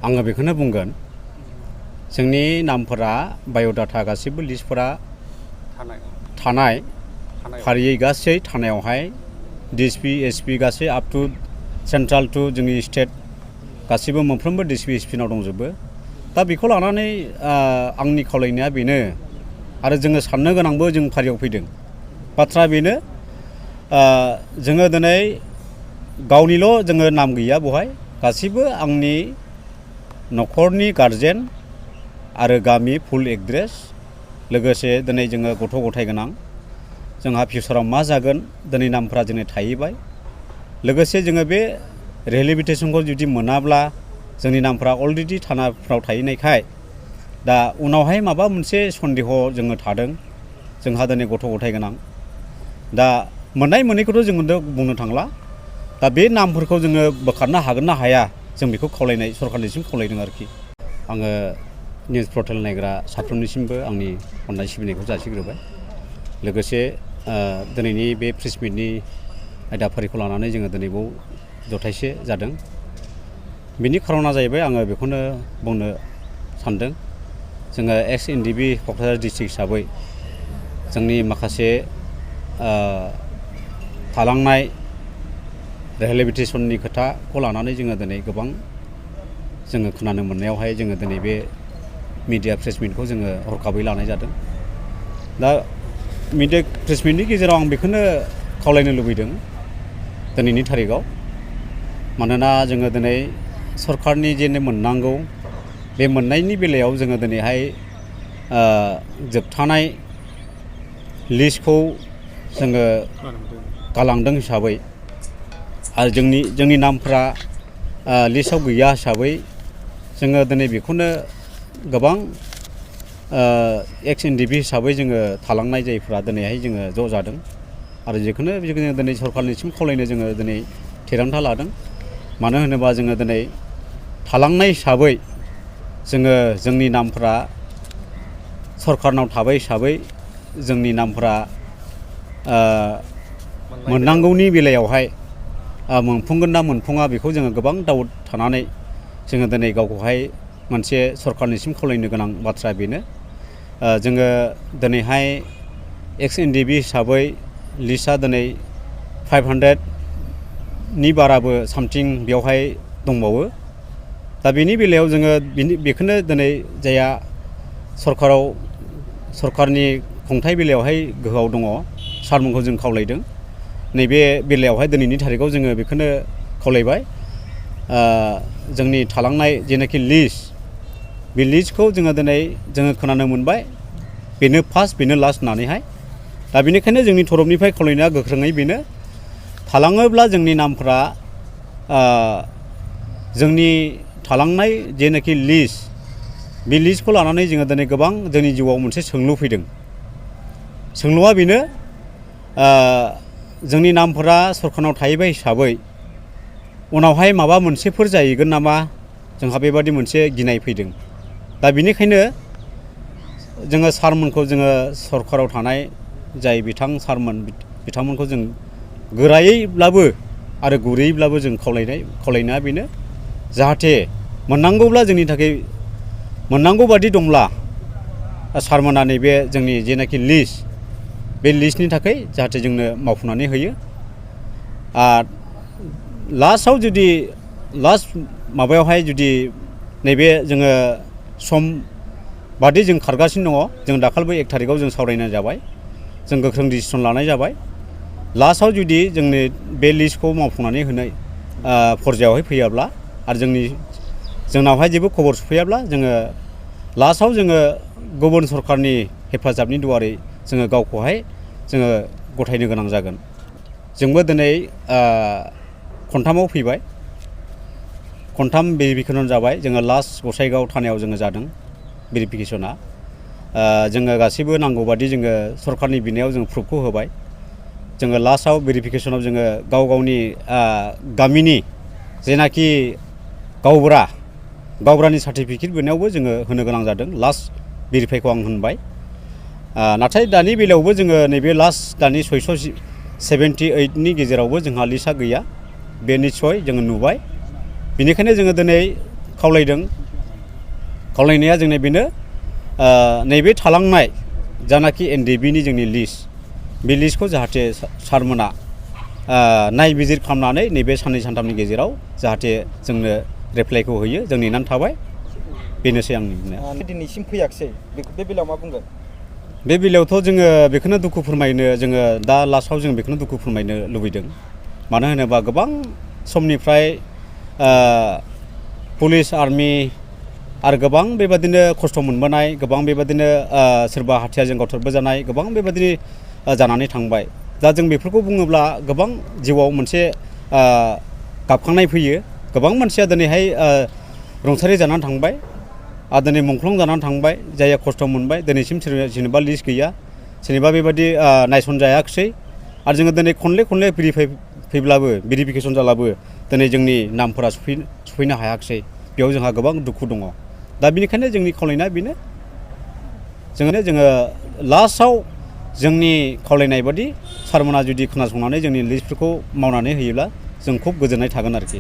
आङो बेखौनो बुंगोन जोंनि नामफोरा बाय'डाटा गासिबो लिस्टफोरा थानाय फारियै गासै थानायावहाय डिएसपि एसपि गासै आप टु सेन्ट्रेल टु जोंनि स्टेट गासिबो मोनफ्रोमबो डिएसपि एसपिनाव दंजोबो दा बेखौ लानानै आंनि खावलायनाया बेनो आरो जोङो साननो गोनांबो जों फारियाव फैदों बाथ्रा बेनो जोङो दिनै गावनिल' जोङो नाम गैया बहाय गासिबो आंनि न'खरनि गारजेन आरो गामि फुल एड्रेस लोगोसे दिनै जोङो गथ' गथाय गोनां जोंहा फिउचाराव मा जागोन दिनै नामफोरा जोंनि थाहैबाय लोगोसे जोङो बे रिहेबिलिटेसनखौ जुदि मोनाब्ला जोंनि नामफोरा अलरेडि थानाफ्राव थाहैनायखाय दा उनावहाय माबा मोनसे सन्देह जोङो थादों जोंहा दिनै गथ' गथाय गोनां दा मोननाय मोनैखौथ' जोङो बुंनो थांला दा बे नामफोरखौ जोङो बोखारनो हागोन ना हाया जों बेखौ खावलायनाय सरकारनिसिम खावलायदों आरोखि आङो निउस पर्टेल नायग्रा साफ्रोमनिसिमबो आंनि अननाय सिबिनायखौ जासिग्रोबाय लोगोसे दिनैनि बे प्रेस मिटनि आयदाफारिखौ लानानै जोङो दिनै बाव जथायसे जादों बिनि खारना जाहैबाय आङो बेखौनो बुंनो सानदों जोङो एक्स एनडिएफबि क'क्राझार डिस्ट्रिक्ट हिसाबै जोंनि माखासे थालांनाय रिहेबिलिटेसननि खोथाखौ लानानै जोङो दिनै गोबां जोङो खोनानो मोननायावहाय जोङो दिनै बे मिडिया प्रेस मिटखौ जोङो हरखाबै लानाय जादों दा मिडिया प्रेस मिटनि गेजेराव आं बेखौनो खावलायनो लुबैदों दिनैनि थारिखआव मानोना जोङो दिनै सरकारनि जे मोननांगौ बे मोननायनि बेलायाव जोङो दिनैहाय जोबथानाय लिस्टखौ जोङो गालांदों हिसाबै आरो जोंनि नामफ्रा लिस्टआव गैया हिसाबै जोङो दिनै बेखौनो गोबां एक्स एनडिएफबि हिसाबै जोङो थालांनाय जायफ्रा दिनैहाय जोङो ज' जादों आरो जिखुनु जोङो दिनै सरकारनिसिम खावलायनो जोङो दिनै थिरांथा लादों मानो होनोबा जोङो दिनै थालांनाय हिसाबै जोङो जोंनि नामफ्रा सरकारनाव थाबाय हिसाबै जोंनि नामफ्रा मोननांगौनि बेलायावहाय मोनफुंगोन ना मोनफुङा बेखौ जोङो गोबां डाउट थानानै जोङो दिनै गावखौहाय मोनसे सरकारनिसिम खावलायनो गोनां बाथ्राया बेनो जोङो दिनैहाय एक्स एनडिएफबि हिसाबै लिस्टआ दिनै 500नि बाराबो सामथिं बेवहाय दंबावो दा बेनि बेलायाव जोङो बेखौनो दिनै जायहा सरकारनि खुंथाय बेलायावहाय गोहोआव दङ सारमोनखौ जों खावलायदों नैबे बेलायावहाय दिनैनि थारिखआव जोङो बेखौनो खावलायबाय जोंनि थालांनाय जेनाखि लिस्ट बे लिस्टखौ जोङो खोनानो मोनबाय बेनो फार्स्ट बेनो लास्ट होननानैहाय दा बेनिखायनो जोंनि तरफनिफ्राय खावलायनाया गोख्रोङै बेनो थालाङोब्ला जोंनि नामफ्रा जोंनि थालांनाय जेनाखि लिस्ट बे लिस्टखौ लानानै जोङो दिनै गोबां जोंनि जिउआव मोनसे सोंलु फैदों सोंलुआ बेनो जोंनि नामफोरा सरकारनाव थाहैबाय हिसाबै उनावहाय माबा मोनसेफोर जाहैगोन नामा जोंहा बेबादि मोनसे गिनाय फैदों दा बेनिखायनो जोङो सारमोनखौ जोङो सरकाराव थानाय जाय सारमोन बिथांमोनखौ जों गोरायैब्लाबो आरो गुरैयैब्लाबो जों खावलायनाया बेनो जाहाथे मोननांगौब्ला जोंनि थाखाय मोननांगौ बादि दंब्ला सारमोना नैबे जोंनि जेनाखि लिस्ट बे लिस्टनि थाखाय जाहाथे जोंनो मावफुंनानै होयो लास्टआव जुदि लास्ट माबायावहाय जुदि नैबे जोङो सम बादि जों खारगासिनो दङ जों दाखालिबो 1 थारिखआव जों सावरायनाय जाबाय जों गोख्रों डिसिसन लानाय जाबाय लास्टआव जुदि जोंनि बे लिस्टखौ मावफुंनानै होनाय पर्यायावहाय फैयाब्ला आरो जोंनावहाय जेबो खबर सफैयाब्ला जोङो लास्टआव जोङो गुबुन सरकारनि हेफाजाबनि दुवारै जोङो गावखौहाय जोङो गथायनो गोनां जागोन जोंबो दिनै खनथामाव फैबाय खनथाम भेरिफिकेसन जाबाय जोङो लास्ट गसाइगाव थानायाव जोङो जादों भेरिफिकेसना जोङो गासैबो नांगौ बादि जोङो सरकारनि बिनायाव जों प्रुफखौ होबाय जोङो लास्टआव भेरिफिकेसनाव जोङो गावनि गामिनि जेनाखि गावबुरानि सार्टिफिकेट बिनायावबो जोङो होनो गोनां जादों लास्ट भेरिफाइखौ आं होनबाय नाथाय दानि बेलायावबो जोङो नैबे लास्ट दानि 678नि गेजेरावबो जोंहा लिस्टआ गैया बे निस्सय जोङो नुबाय बेनिखायनो जोङो दिनै खावलायदों खावलायनाया जोंनि बेनो नैबे थालांनाय जानाखि NDFB नि जोंनि लिस्ट बे लिस्टखौ जाहाथे सारमोना नायबिजिर खालामनानै नैबे साननै सानथामनि गेजेराव जाहाथे जोंनो रिप्लाइखौ होयो जों नेनानै थाबाय बेनोसै आंनि बुंनाया दिनैसिम फैयाखिसै बे बेलायाव मा बुंगोन बे बेलायावथ' जोङो बेखौनो दुखु फोरमायनो जोङो दा लास्टआव जों बेखौनो दुखु फोरमायनो लुबैदों मानो होनोबा गोबां समनिफ्राय पुलिस आर्मि आरो गोबां बेबादिनो खस्थ' मोनबोनाय गोबां बेबादिनो सोरबा हाथियारजों गावथारबोजानाय गोबां बेबादिनो जानानै थांबाय दा जों बेफोरखौ बुङोब्ला गोबां जिउआव मोनसे गाबखांनाय फैयो गोबां मानसिया दिनैहाय रुंसारि जानानै थांबाय आरो दिनै मुंख्लं जानानै थांबाय जायहा खस्थ' मोनबाय दिनैसिम सोरनिबा लिस्ट गैया सोरनिबा बेबादि नायसनजायाखिसै आरो जोङो दिनै खनले फैब्लाबो भेरिफिकेसन जाब्लाबो दिनै जोंनि नामफोरा सफैनो हायाखिसै बेयाव जोंहा गोबां दुखु दङ दा बेनिखायनो जोंनि खावलायनाया बेनो जोङो लास्टआव जोंनि खावलायनाय बादि सारमोना जुदि खोनासंनानै जोंनि लिस्टफोरखौ मावनानै होयोब्ला जों खुब गोजोननाय थागोन आरोखि